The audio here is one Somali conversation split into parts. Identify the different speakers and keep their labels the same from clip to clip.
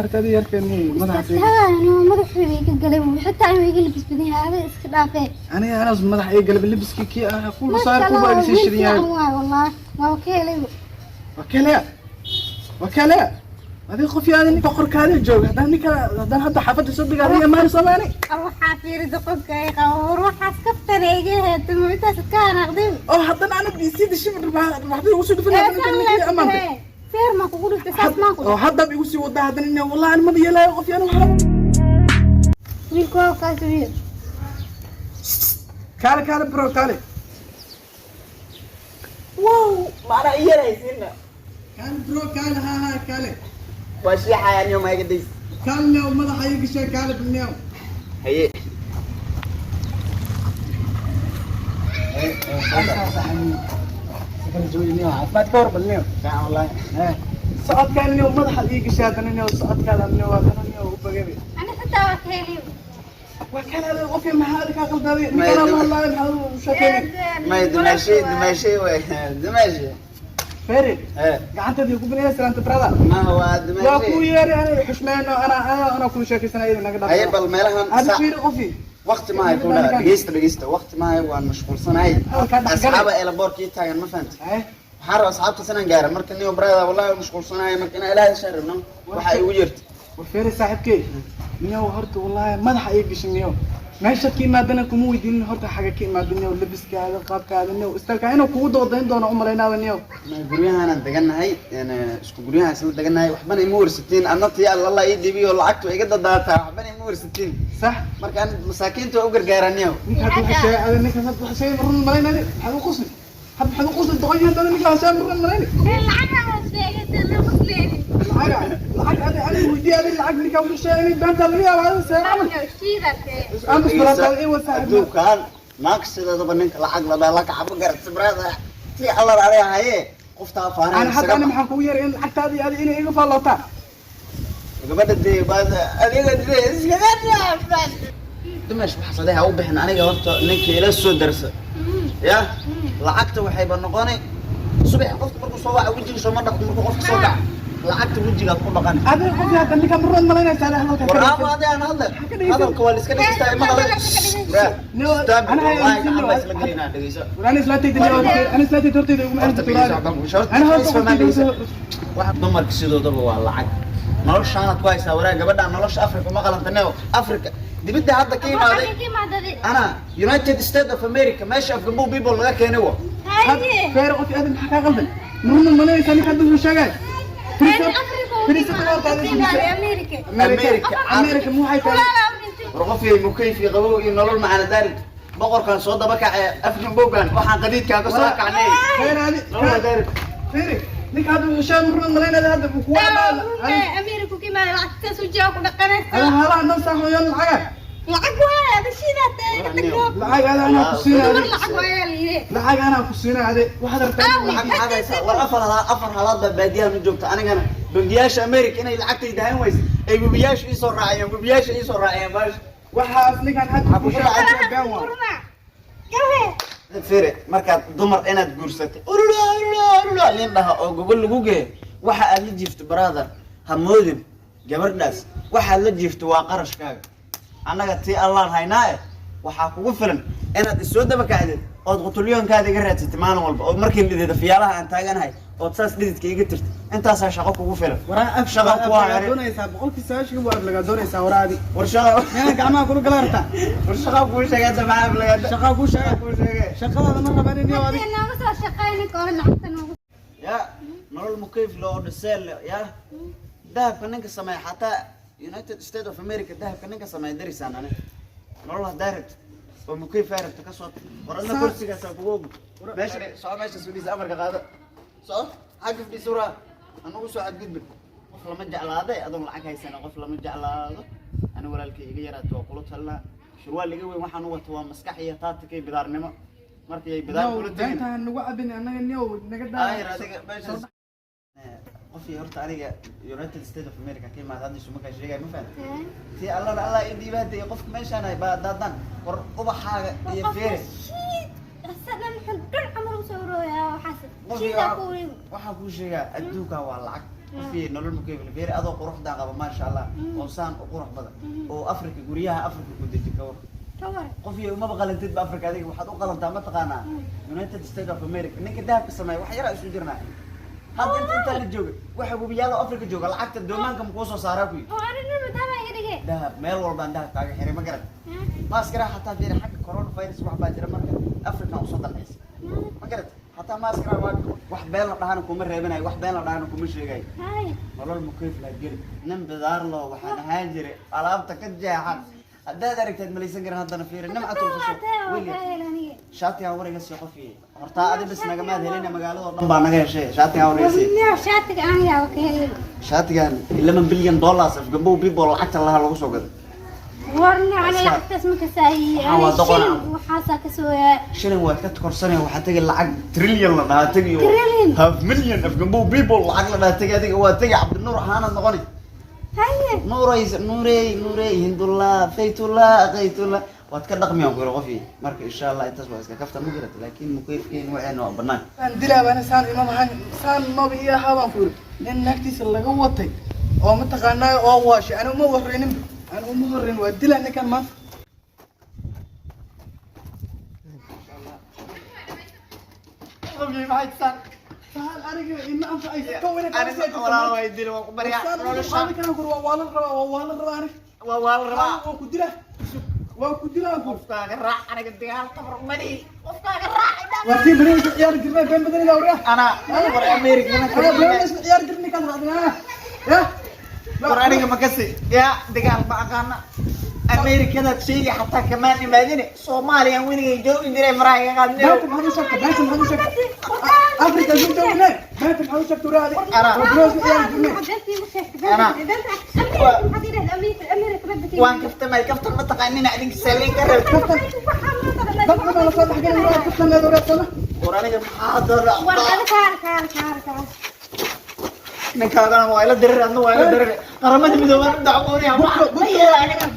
Speaker 1: Aragtay adiga yarkeeni madaxa?
Speaker 2: Madaxuu iga galay, xitaa inuu iga labis badan yahay, adiga iska dhaafee.
Speaker 1: Aniga anaas madax iga galay labiskii kii ah kuul saar kuba iga sii shidan yahay.
Speaker 2: Waay, wallahi waa ka helay.
Speaker 1: Waa kale, waa kale. Adiga qof yaada ninka qorkaada jooga, haddaan ninka haddaan hadda xaafadda soo dhiga adiga maani soomaali.
Speaker 2: Waxaa fiiri doqonka ay qabo, war waxaas kaftana iga heetay, intaas ka hanaaqday.
Speaker 1: Oo haddana ana sida shimir waxba igu soo dhufan ninkii amaantay.
Speaker 2: Feer ma kugu dhiftay? Saas maan ku
Speaker 1: Oo hadda igu sii wadaa haddana ina wallahi ani maba yeelaayo qof yaana waxba.
Speaker 2: Wiilku waa kaas, wiil.
Speaker 1: Kaale, kaale bro, kaale.
Speaker 3: Wow, macnaa iyaraysiina.
Speaker 1: Kaale bro, kaale, ha ha, kaale.
Speaker 3: Waa shiixayaan yo maygadays.
Speaker 1: Kaale new, madaxa ii gashay, kaale bal new.
Speaker 3: Haye.
Speaker 1: Caafimaad ka war bal new.
Speaker 3: Fiican wallahi.
Speaker 1: Socodkaan new madaxa ii gashay haddana new, socodkaada new haddana new u bagabe.
Speaker 2: Ani xitaa waa ka helay.
Speaker 1: Waa kan adiga qofka maxaa adiga kaa qaldaaday? Ninkaan la hadlaayo maxaa u sheekeynay?
Speaker 3: May dimaashay, dimaashay way dimaashay.
Speaker 1: Feri.
Speaker 3: Eh.
Speaker 1: Gacanteedii ku binaya salaanta brother.
Speaker 3: Ma waa
Speaker 1: waa kuu
Speaker 3: dimaashay.
Speaker 1: Yeeri ana xushmeyno, ana ana ana kula sheekaysanaya naga dhaaf.
Speaker 3: Haye, bal meelahan
Speaker 1: hada
Speaker 3: saac
Speaker 1: fiiri qofi.
Speaker 3: Waqti maahay ku dhaa. Dhegeysta, dhegeysta, waqti maahay, waan mashquulsanahay.
Speaker 1: Hadalkaa dhex galay.
Speaker 3: Asxaaba eelaboorkii taagan, ma fahanta?
Speaker 1: Eh.
Speaker 3: Waxaan rabaa asxaabta sanaan gaara marka niyo brother, wallahi waan mashquulsanahay, marka inaa ilaahay sharibno waxa igu jirta.
Speaker 1: War feeri saaxiibkey niyow, horta wallahi madaxa ii gashay niyow. Meeshaad ka imaadana kuma weydiinin, horta xaga ka imaada niyow, labiskaada, qaabkaada niyow, istalkaa inuu kugu doodayn doono u malaynaaba niyow.
Speaker 3: Ma guryahaanaan degannahay, isku guryahaan isla degannahay, waxbana ima warsatiin. Adna tii alla ii dhibiyo, lacagtu iga dadaataa, waxbana ima warsatiin.
Speaker 1: Sax.
Speaker 3: Marka an masaakiinta waa u gargaaraa niyow.
Speaker 1: Ninka hadda waxa sheegay ada, ninka hadda waxa sheegay run malaynadi, maxaad u qosli hadda? Maxaad u qosli doqon yahay? Hadda ninka waxa sheegay run malayni.
Speaker 2: Lacag aan sheegay la qosleeni.
Speaker 1: Lacag, lacag adi ani weydiiyay adi lacag ninka wuxuu sheegay inay beenta laga yaabo adi see camal.
Speaker 2: Shiidate.
Speaker 1: Aamus barataa ii wa saaxiib.
Speaker 3: Adduunkaan naag sideedaba ninka lacag la dhaa la kacabo garat brother, tii alla adiga haye qoftaa faanay.
Speaker 1: Ana hadda ani maxaan kugu yeeray in lacagtaadii adi inay iga faallootaa?
Speaker 3: Gabadha dee baad adiga dee iskaga dimash waxaas adiga ha u bixin. Aniga horta ninka ila soo darsa ya lacagta waxayba noqonay subax qofka markuu soo waca wejiga sooma dhaqdo, markuu qofka soo kaco lacagta wejigaad ku dhaqan.
Speaker 1: Adiga qofki hadda ninka marrood malaynaysaa hadalka.
Speaker 3: War aamo adi aan hadle, hadalka waa la iska dhegeystaa, ima hadal.
Speaker 1: No,
Speaker 3: Stop.
Speaker 1: ana
Speaker 3: Wallahi gacan baa isla gelinaa, dhegeyso.
Speaker 1: Ani islaantayda ani islaantayda hortayda iguma
Speaker 3: Horta dhegeyso, waxbaan kuu sheegay.
Speaker 1: Ana horta
Speaker 3: Isfahmaan,
Speaker 1: qofkii
Speaker 3: dhegeyso. Waxa dumarka sidoodaba waa lacag, noloshaanaad ku haysaa. Waraa gabadhaan nolosha Africa uma qalanta. Africa dibadda hadda ka imaaday ana United States of America, meesha Afgambow people laga keenay wa.
Speaker 1: Feer qofki adi maxaa kaa qaldan? Maruna malaynaysaa ninka hadda wuxuu sheegay?
Speaker 2: America.
Speaker 3: America.
Speaker 1: America mu waxay tahay?
Speaker 3: War qofkii mukayfi qabow iyo nolol macana daarid boqorkan soo daba kacay Afgambowgan, waxaan qadiidkaa ka soo kacnay.
Speaker 1: Feer adi
Speaker 3: nolol daarid.
Speaker 1: Feer ninka hadda wuxuu sheegay maruna malaynaya hadda buu kuwa
Speaker 2: America ku imaada lacagtaas ujiga ku dhaqanaysa.
Speaker 1: Ada halaha noo saaxoyan lacaga.
Speaker 2: Lacag waay ada shiidate.
Speaker 1: Lacag ada anaa ku siinaa.
Speaker 2: Dumar lacag waay liye.
Speaker 1: Lacag anaa ku siinaa ade waxaad rabtaa.
Speaker 3: Lacag maxaad haysaa? War afar halaad, afar halaad baa baadiyaha ma joogta. Anigana bangiyaasha America inay lacagtayda hayn waysa ay webiyaasha iisoo raacayeen, webiyaasha iisoo raacayeen baash.
Speaker 1: Waxaas ninkan hadda ku sheegay been waa.
Speaker 3: Fere markaad dumar inaad guursatay urura urura urura nin dhaha oo gogol lagu geeyo, waxa aad la jiifto brother ha moodin gabadhaas, waxaad la jiifto waa qarashkaaga. Annaga tii allaan haynaa e, waxaa kugu filan inaad isoo daba kacdid ood qutulyoonkaada iga raadsatay maalin walba oo markii dhideeda fiyaalaha aan taaganahay ood saas dhididka iga tirtay, intaasaa shaqo kugu filan.
Speaker 1: Waraa af
Speaker 3: Shaqa ku
Speaker 1: lagaa
Speaker 3: haray.
Speaker 1: Doonaysaa 90% waa lagaa doonaysaa waraadi.
Speaker 3: War shaqa.
Speaker 1: Meena gacmaha kula gala rabtaa?
Speaker 3: War shaqa kuu sheegay hadda, maxaa aflagaada?
Speaker 1: Shaqaa kuu sheegay.
Speaker 3: Kuu sheegay.
Speaker 1: Shaqadaada ma raban in adi.
Speaker 2: Nooga soo shaqeyni koo lacagta noogu.
Speaker 3: Ya nolol mukayf loo dhiseel ya dahabka ninka sameeya xataa United States of America dahabka ninka sameeya darisaan. Ani nolol haddaa rabto oo mukayf aa rabto kasoo war adna kursigaasaa kugu og meesha soco, meesha fadhiisa, amarka qaado, soco xagga fadhiisa. Waraa anugu soo xadgudbin, qof lama jeclaade adoon lacag haysana, qof lama jeclaado. Ani walaalkay iga yaraato waa kula talinaa, surwaal iga weyn waxaan u wato waa maskax iyo taatikay bidaarnimo markii ay bidaar kula tegin.
Speaker 1: Beentaan nagu cabin annaga niyow naga daa.
Speaker 3: Ayr adiga meeshaas qofkii horta aniga United States of America ka imaada hadda isuma kaa sheegay, ma fahamtay? Tii allana allah ii dhiibaada iyo qofka meeshaan ay baa daadaan war ubaxaaga iyo feere.
Speaker 2: Asagan wuxuu dhul camal u soo rooyaa waxaas.
Speaker 3: Qofkii
Speaker 2: Shiida ku
Speaker 3: waxaan kuu sheegaa adduunka waa lacag. Qofkii nolol mukeyf leh, beeri adoo quruxdaa qaba, maasha Allah, oo saan u qurux badan, oo Afrika, guryaha Afrika ku deji, ka war?
Speaker 2: Kawar.
Speaker 3: Qofkii umaba qalantid ba Afrika. Adiga waxaad u qalantaa, mataqaanaa, United States of America. Ninka dahabka sameeya wax yaraa isu jirnaa hadda inta intaa la jooga, waxa webiyaalo Afrika jooga, lacagta doomaanka makuu soo saaraa ku yidhi.
Speaker 2: Oo arrin maadaama iga dhigay.
Speaker 3: Dahab meel walbaan dahab kaaga xiray, ma garat? Maaskara xataa fiiri, xagga coronavirus wax baa jira, marka Africa usoo dalxiis, ma garat? Xataa maaskara waa wax been la dhahana kuma reebanayo, wax been la dhahana kuma sheegayo.
Speaker 2: Hay.
Speaker 3: Nolol mukayf laa geli. Nin bidaar loo waxaan ahaan jiray alaabta ka jeexan, haddaad aragteed malaysan karin. Haddana fiiri, nimcatul khushuuc william. Shaatigan war iga sii, qofkii hortaa adi bis nagamaad helina, magaalada oo dhan baa naga heshay. Shaatigan war iga sii.
Speaker 2: Niyo, shaatiga aan yaaba ka helay.
Speaker 3: Shaatigan $11 billion afgambow people lacagta laha lagu soo gaday.
Speaker 2: Warna ana lacagtaas ma kasaayi.
Speaker 3: Waxaa waa doqon ah.
Speaker 2: Waxaasaa kasoo.
Speaker 3: Shilin waad ka korsanaya, waxaa tegi lacag trillion la dhahaa tegi oo
Speaker 2: Trillion?
Speaker 3: half million afgambow people lacag la dhahaa tegi. Adiga waa tegi, Cabdinuur ahaanaad noqoni.
Speaker 2: Haye.
Speaker 3: Nuuray, nuurey, nuurey, hindullah, faytullah, kaytullah, waad ka dhaqmiyaan ku yiri qofkii. Marka insha Allah intaas waa iska kaftan, ma garata? Laakiin mukayfkeen waxayna waa banaan.
Speaker 1: Aan dilaa baan saan ima mahan, saan maba ii ahaa baan ku yiri. Nin naagtiisa laga watay oo mataqaanaa oo waashay, anigu uma horreynin, anigu uma horreyn. Waa dilaa ninkan maanta.
Speaker 3: Qofkii maxay tusaan?
Speaker 1: Saan aniga ima anfacaysa ka weyna.
Speaker 3: Walaal way dili, waan ku baryaa nolosha.
Speaker 1: Waa la rabaa, waa la rabaa aniga.
Speaker 3: Waa la rabaa.
Speaker 1: Waan ku dilaa, waan ku dilaa ku.
Speaker 3: Qofkaaga raac, aniga dagaal tabar umani, qofkaaga raac.
Speaker 1: Waa tii beri isla ciyaari jirnay, been badanida awraa.
Speaker 3: Ana war America.
Speaker 1: Ana been isla ciyaari jirnay kaas raadinaa ya.
Speaker 3: War aniga ma kasi ya, dagaal ma aqaana. Amerikadaad sheegi xataa kamaan imaadine, Soomaaliyan weligay joogi jiray, faraha iga qaadne.
Speaker 1: Beenta maxaad u sheegtay? Beenta maxaad u sheegtay? Afrika isla joognay, beenta maxaad u sheegtay waraadi?
Speaker 3: Ana.
Speaker 1: Waa beri isla ciyaari jirnay.
Speaker 3: Waan kaftamay, kaftan ma taqaanina adinka, saliin ka reeb.
Speaker 1: Dadka baa lasoo dhexgalay waraadi, kaftan leed waraad sana.
Speaker 3: War aniga maxaa dara?
Speaker 2: War ada kaar kaar kaar kaar.
Speaker 3: Ninkaagana waa ila dirir, adna waa ila dirir, Qaramada Midoobaan u dacwoonaya.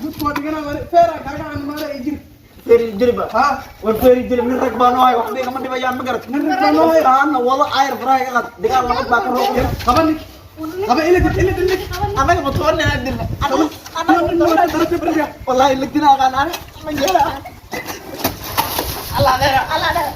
Speaker 1: Gudka waa dhiganaa feera kaaga canimaada ay jiri.
Speaker 3: Feeri jilba.
Speaker 1: Ha.
Speaker 3: War feeri jilib, nin rag baan u hay, waxba igama dhibayaan, ma garat?
Speaker 1: Nin rag baan u hay.
Speaker 3: Qofkaana wado ayr, faraha iga qaad, dagaal nabad baa ka rooq.
Speaker 1: Qaba nin, qaba, ila dil, ila dil.
Speaker 3: Anaga ma toban nin aan dilna? Anaga
Speaker 1: nin waa darajada beriga.
Speaker 3: Wallahi lagdina aqaan ani, ma yeela. Allah dheera, Allah dheera.